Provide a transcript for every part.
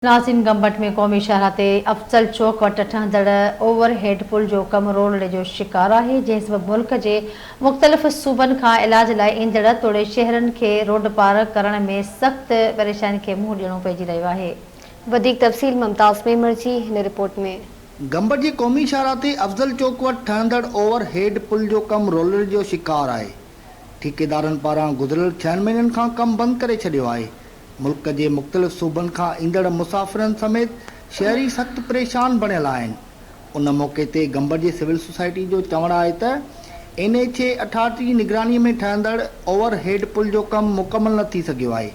ناظرين گمبٽ ۾ قومي شاهراهه تي افضل چوڪ وٽ ٺهندڙ اوور هيڊ پل جو ڪم رولڙي جو شڪار آهي جنهن سبب ملڪ جي مختلف صوبن کان علاج لاء ايندڙ توڙي شهرين کي روڊ پار ڪرڻ ۾ سخت پريشانين کي منهن ڏيڻو پئجي رهيو آهي. وڌيڪ تفصيل ممتاز ميمڻ جي هن رپورٽ ۾. گمبٽ جي قومي شاهراهه تي افضل چوڪ وٽ ٺهندڙ اوور هيڊ پل جو ڪم رولڙي جو شڪار آهي ٺيڪيدارن پاران گذريل ڇهن مهينن کان ڪم بند ڪري ڇڏيو آهي ملڪ جي مختلف صوبن کان ايندڙ مسافرن سميت شهري سخت پريشان بڻيل آهن. ان موقعي تي گمبٽ جي سول سوسائٽي جو چوڻ آهي ته اين ايڇ اي اٿارٽي جي نگراني ۾ ٺهندڙ اوور هيڊ پل جو ڪم مڪمل نه ٿي سگهيو آهي،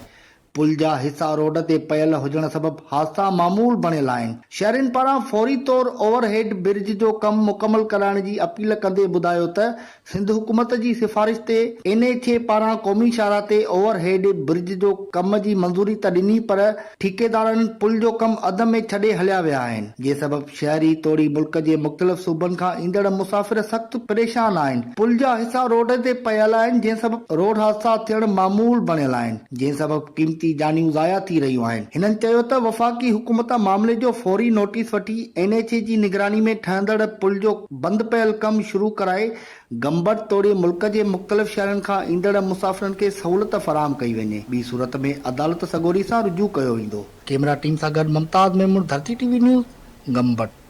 پل جا حصا روڊ تي پيل هجڻ سبب حادثا معمول بڻيل آهن. شهرين پاران فوري طور اوور هيڊ برج جو ڪم مڪمل ڪرائڻ جي اپيل ڪندي ٻڌايو ته سنڌ حڪومت جي سفارش تي اين ايڇ اي پاران قومي شاهراهه تي اوور هيڊ برج جو ڪم جي منظوري ته ڏني پر ٺيڪيدارن پل جو ڪم اڌ ۾ ڇڏي هليا ويا آهن جنهن سبب شهري توڙي ملڪ جي مختلف صوبن کان ايندڙ مسافر سخت پريشان آهن پل جا حصا روڊ تي پيل آهن جنهن سبب روڊ حادثا ٿيڻ معمول بڻيل آهن جنهن سبب قيمتي جانيون ضايع ٿي رهيون آهن هنن چيو ته وفاقي حڪومت معاملي جو فوري نوٽيس وٺي اين ايڇ اي جي نگراني ۾ ٺهندڙ پل جو بند پيل ڪم شروع ڪرائي گمبٽ توڙي ملڪ جي مختلف شهرن کان ايندڙ مسافرن کي سهولت فراهم ڪئي وڃي، ٻي صورت ۾ عدالت سڳوري سان رجوع ڪيو ويندو. ڪيمرا ٽيم سان گڏ Mumtaz Memon Dharti T V news, Gambat.